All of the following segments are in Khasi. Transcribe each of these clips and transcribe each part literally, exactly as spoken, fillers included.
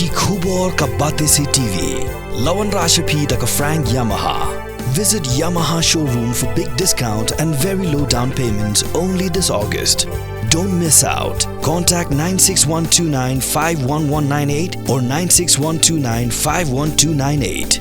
Ki khubor ka Batesi T V. La wanrah sha phi da ka Frank Yamaha. Visit Yamaha showroom for big discount and very low down payment only this August. Don't miss out. Contact nine six one two nine five one one nine eight or nine six one two nine five one two nine eight.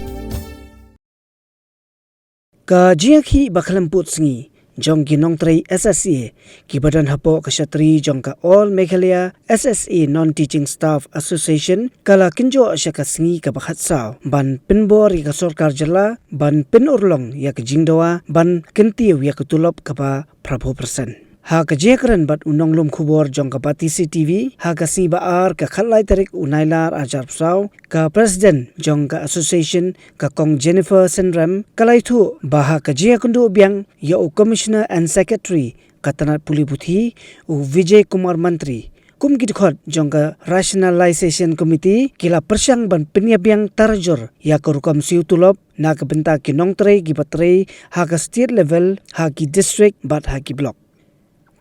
Ka jingïakhih ba khlem pud sngi jong ki nongtrei S S A kiba don hapoh ka shatri jong ka All Meghalaya S S A Non-Teaching Staff Association ka la kynjoh sha ka sngi kaba khatsaw ban pynbor ïa ka sorkar jylla ban pynurlong ïa ka jingdawa ban kyntiew ïa ka tulop kaba phra phew percent. Ha ka jingïakren bad u nonglum khubor jong ka Batesi T V ha ka sngi ba ar, ka khatlai tarik u Nailar arhajar arphew saw, ka President jong ka Association, ka Kong Jennifer Synrem, ka la ïathuh ba ha ka jingïakynduh biang ïa u Commissioner and Secretary ka tnat pule puthi, u Vijay Kumar Mantri, kum ki dkhot jong ka Rationalisation Committee ki la pyrshang ban pynïabiang tarajur ïa ka rukom siew tulop na ka bynta ki nongtrei kiba trei ha ka state level, ha ki district bad ha ki block.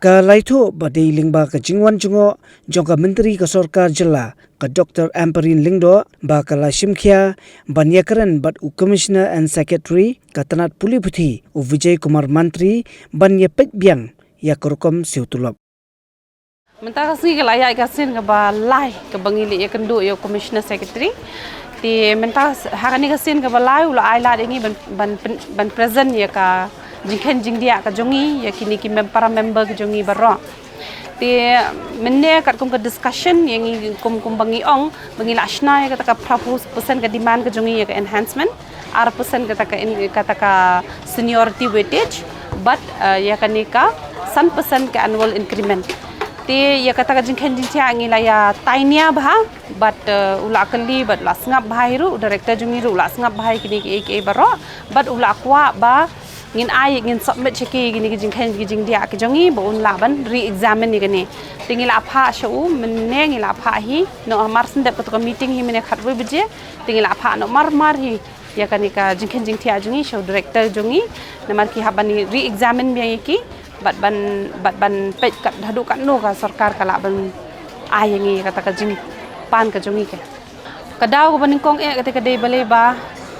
Ka la ïathuh ba dei lyngba ka jingwan jngoh jong ka Myntri ka Sorkar Jylla, ka Doctor Ampareen Lyngdoh, ba ka la shimkhia ban ïakren bad u Commissioner and Secretary ka tnat pule puthi, u Vijay Kumar Mantri, ban ïapeit biang ïa ka rukom siew tulop. Mynta ka sngi ka la ïaid ka sien kaba lai kaba ngi la ïakynduh ïa u Commissioner Secretary. Te mynta s-, ha kane ka sien kaba lai u la ai lad ïa ngi ban, ban, ban, ban present ïa ka jingkheiñ jingdiah ka jong ngi ïa kine ki mem-, para member ka jong ngi baroh. Te mynne katkum ka discussion ïa ngi kum, kum ba ngi ong ba ngi la shna ïa kata ka phra phew percent ka demand ka jong ngi ïa ka enhancement, ar percent kata ka in-, kata ka seniority weightage, bad, eh, ïa kane ka san percent ka annual increment. Te ïa kata ka jingkheiñ jingthiah ngi la ïa tainia bha, bad, eh, u la kylli, bad u la sngap bha hi ruh, u director jong ngi ruh u la sngap bha hi kine kiei kiei baroh, bad u la kwah ba ngin ai, ngin submit sha ki kine ki jingkheiñ ki jingdiah ki jong ngi ba un lah ban re-examine ïa kane. Te ngi la phah sha u, mynne ngi la phah hi, noh mar shen dep kata ka meeting hi mynne khatwei baje, te ngi la phah noh mar mar hi ïa kane ka jingkheiñ jingthiah jong ngi sha u director jong ngi, namar ki hap ban re-examine biang ïa ki, bad ban, bad ban peit kat haduh katno ka sorkar ka lah ban ai ïa ngi kata ka jingpan ka jong ngi ka. Ka daw kaba nyngkong eh kata ka dei balei ba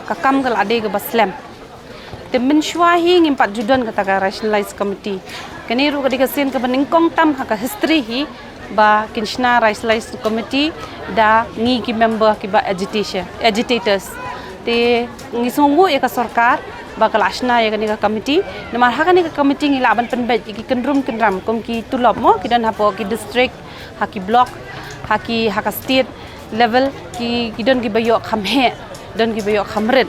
ka kam ka la dei kaba slem. Te mynshuwa hi ngim pat ju don kata ka rationalized committee. Kane ruh ka dei ka sien kaba nyngkong tam ha ka history hi ba kin shna rationalized committee da ngi ki member kiba agitation, agitators. Te ngi sngewnguh ïa ka sorkar ba ka la shna ïa kane ka committee. Namar ha kane ka committee ngi lah ban pynbeit ïa ki kynrum kynram kum ki tulop mo, ki don hapoh ki district, ha ki block, ha ki, ha ka state level, ki, ki don kiba ïoh kham heh, don kiba ïoh kham rit.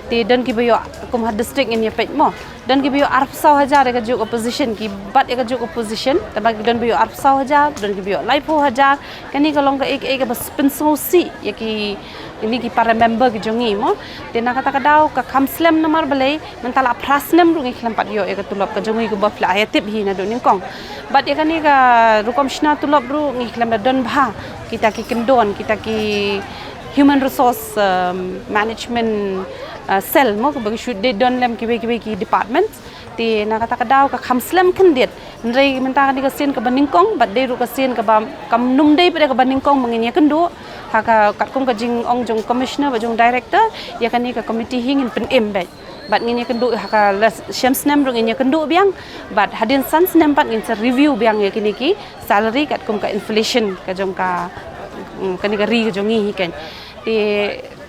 Te don kiba ïoh kum ha district ngin ïa peit mo. Don kiba ïoh arphew saw hajar ïa kajuh ka position, ki bat ïa kajuh ka position, tangba ki don ba ïoh arphew saw hajar, don kiba ïoh laiphew hajar. Kane ka long kaei kaei kaba pynsngewsih ïa ki, ïa ki para member ki jong ngi mo. Te na kata ka daw ka kham slem namar balei, mynta la phra snem ruh ngi khlem pat ïoh ïa ka tulop ka jong ngi kaba phi la ïa tip hi naduh nyngkong. Bad ïa kane ka rukom shna tulop ruh ngi khlem da don bha kita ki kyndon, kita ki human resource, um, management, uh, cell mo, kaba ki shu dei don lem kiwei kiwei ki department. Te na kata ka daw ka kham slem khyndiat. Hynrei mynta kane ka sien kaba nyngkong, bad dei ruh ka sien kaba kam nym dei pat kaba nyngkong ba ngin ïakynduh. Ha ka katkum ka jingong jong commissioner bad jong director, ïa kane ka committee hi ngin pynim beit. Bad ngin ïakynduh ha ka la snem snem ruh ngin ïakynduh biang. Bad hadien san snem pat ngin sa review biang ïa kine ki salary katkum ka inflation ka jong ka, mm, kane ka ri ka jong ngi hi kan. Te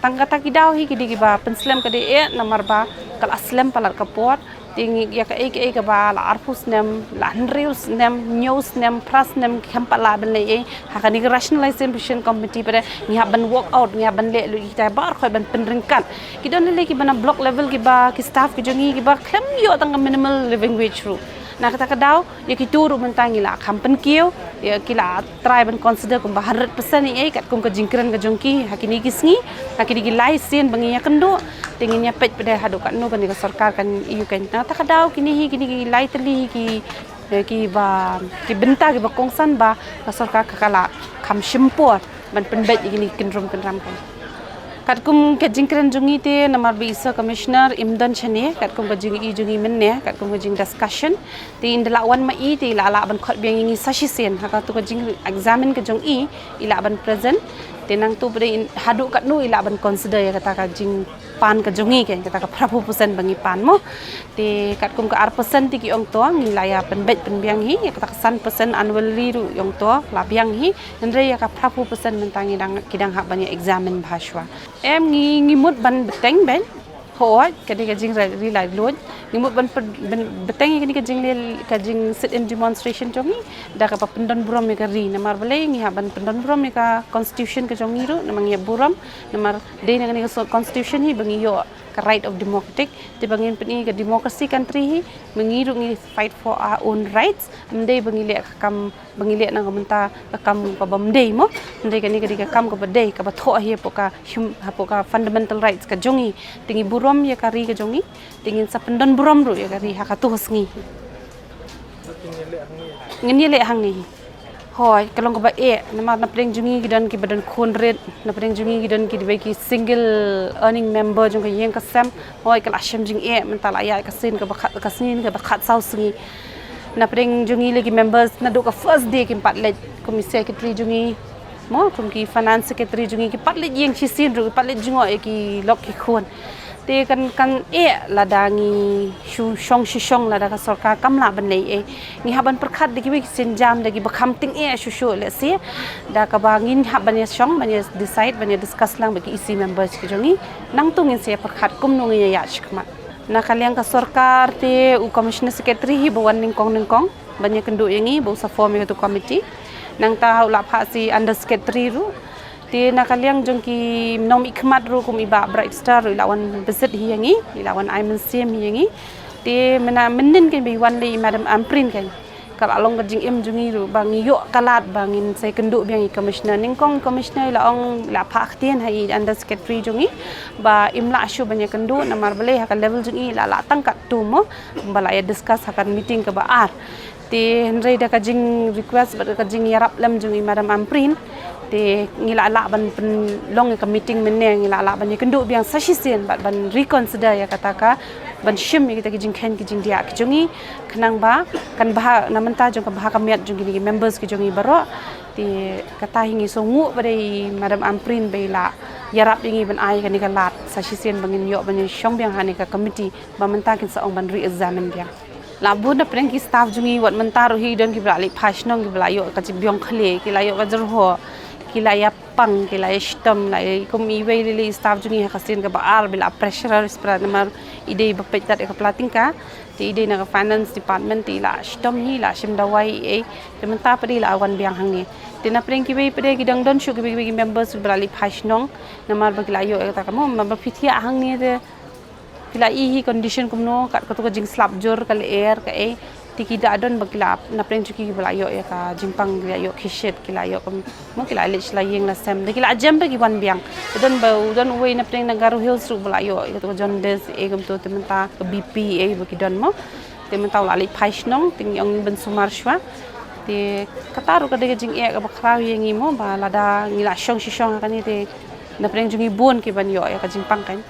tang kata ki daw hi ki dei kiba pynslem ka dei eh namar ba ka la slem palat ka por. Te ngi ïa kaei kaei kaba la arphew snem, la hynriew snem, hynñiew snem, phra snem, ki khlem pat lah ban leh ei. Ha kane ka Rationalization Committee pat ngi hap ban work out, ngi hap ban leh lut ïa kita baroh ban pynryngkat. Ki don lei lei kiba na block level kiba ki staff ki jong ngi kiba khlem ïoh tang ka minimal living wage ruh. Na kata ka daw, ïa kito ruh mynta ngi la kham pynkiew, ïa ki la try ban consider kumba hundred percent ei ei katkum ka jingkren ka jong ki ha kine ki sngi, ha kine ki lai sien ba ngi ïakynduh, te ngin ïa peit pat haduh katno kane ka sorkar kan ïoh kan. Na kata ka daw kine hi, kine ki lai tylli hi ki, eh, kiba, ki bynta kiba kongsan ba ka sorkar ka la kham shim por ban pynbeit ïa kine ki kynrum kynram kan. Katkum ka jingkren jong ngi te namar ba i Sir Commissioner im don shane, katkum ka jing i jong ngi mynne, katkum ka jing discussion. Te ynda la wan ma i te i la lah ban khot biang ïa ngi sa shisien, ha katu ka jing examine ka jong i, i lah ban present. Te nangtu pdeng haduh katno i lah ban consider ïa kata ka jingpan ka jong ngi, kata ka phraphew percent ba ngi pan mo. Te katkum ka ar percent te ki ong to ngi la ïa pynbeit pynbiang hi, ïa kata ka san percent annually ruh i ong to la biang hi. Hynrei ïa ka phraphew percent mynta ngi dang, ki dang hap ban ïa examine bha shuwa. Em, ngi, ngi mut ban bteng beit. Hooid, ka dei ka jingri laitluid. Ngi mut ban, ban bteng ïa kane ka jing, ka jing sit-in demonstration jong ngi da kaba pyndon burom ïa ka ri. Namar balei ngi hap ban pyndon burom ïa ka constitution ka jong ngi ruh, namar ngi hap burom, namar dei na kane ka constitution hi ba ngi ïoh ka right of democratic. Te ba ngin pyni ka democracy country hi, ma ngi ruh ngi fight for our own rights. Ym dei ba ngi leh ka kam ba ngi leh na ka bynta ka kam kaba ym dei mo. Hynrei kane ka dei ka kam kaba dei, kaba thoh hi hapoh ka hum, hapoh ka fundamental rights ka jong ngi. Te ngi burom ïa ka ri ka jong ngi, te ngin sa pyndon burom ruh ïa ka ri ha kato ka sngi. Ngin ïa leh hangne hi. Hooid, ka long kaba eh, namar na pdeng jong ngi ki don kiba don khun rit, na pdeng jong ngi ki don kiba ki single earning member jong ka ïing ka sem. Hooid, ka la shem jingeh, mynta la ïaid ka sien kaba khat, ka sien kaba khatsaw sngi. Na pdeng jong ngi la ki members naduh ka first day kim pat leit, kum i secretary jong ngi mo, kum ki finance secretary jong ngi ki pat leit ïing shisien ruh, ki pat leit jngoh ïa ki lok ki khun. Te kan, kan eh lada ngi shu shong shu shong lada ka sorkar kam lah ban leh ei. Ngi hap ban pyrkhat da kiwei ki sienjam da kiba kham tyngeh shuh shuh lehse da kaba ngin hap ban ïa shong, ban ïa decide, ban ïa discuss lang bad ki E C members ki jong ngi. Nangtu ngin sa ïa pyrkhat kumno ngin ïa ïaid shakhmat. Na ka liang ka sorkar te u commissioner secretary hi ba wan nyngkong nyngkong ban ïakynduh ïa ngi ba u sa form ïa katu committee. Nangta u la phah shi under secretary ruh. Te na ka liang jong ki nongmihkhmat ruh kum i Bah Brightstar ruh i la wan visit hi ïa ngi, i la wan ai mynsiem hi ïa ngi. Te mynta mynnin kan ba i wan lei i Madam Ampareen kan. Ka la long ka jingim jong ngi ruh ba ngi ïoh ka lad ba ngin sa ïakynduh biang i commissioner. Nyngkong i commissioner i la ong, i la phah ktien ha i under secretary jong ngi ba im lah shuh ban ïakynduh namar balei ha ka level jong ngi i la lah tang katto mo, ba la ïa discuss ha ka meeting kaba ar. Te hynrei da ka jing request bad ka jingïarap lem jong i Madam Ampareen, te ngi la lah ban pynlong ïa ka meeting mynne, ngi la lah ban ïakynduh biang sa shisien bad ban reconsider ïa kata ka, ban shim ïa kita ki jingkheiñ ki jingdiah ki jong ngi. Khnang ba kan bha na bynta jong ka bha ka miat jong kine ki members ki jong ngi baroh. Te kata hi ngi sngewnguh ba dei Madam Ampareen ba i la ïarap ïa ngi ban ai kane ka lad sa shisien ba ngin ïoh ban ïashong biang ha kane ka committee ba mynta kin sa ong ban re-examine biang. La bun na pdeng ki staff jong ngi wat mynta ruh hi don kiba la leit phai shnong, kiba la ïoh ka jingbiang khleh, ki la ïoh ka jyrhoh, ki la ïa pang, ki la ïa shitom, la ïa kum iwei lili staff jong ngi ha ka sien kaba ar ba i la pressure sprat namar i dei ba peit tat ïa ka pla tyngka. Te i dei na ka finance department te i la shitom hi, i la shim dawai ei. Te mynta pat i la wan biang hangne. Te na pdeng kiwei pat ki dang don shuh kiwei kiwei ki members ba la leit phai shnong namar ba ki la ïoh ïa kata ka mo, namar ba phi thiah hangne te phi la i hi condition kumno, kat katu ka jingslap jur ka lyer ka ei. Te ki da don ba ki la na pdeng jong ki ba la ïoh ïa ka jingpang, ki la ïoh khie shit, ki la ïoh kum mo, ki la leit sha la ïing la sem, te ki la jem ba ki wan biang. Te don ba u don uwei na pdeng na Garo Hills ruh ba la ïoh ïa katu ka jaundice ei kumto, te mynta ka B P ei ba ki don mo. Te mynta u la leit phai shnong, te ngi ong ngin pynsumar shuwa. Te kata ruh ka dei ka jingeh kaba khraw ïa ngi mo ba lada ngi la shong shi shong ha kane te na pdeng jong ngi bun ki ban ïoh ïa ka jingpang kan.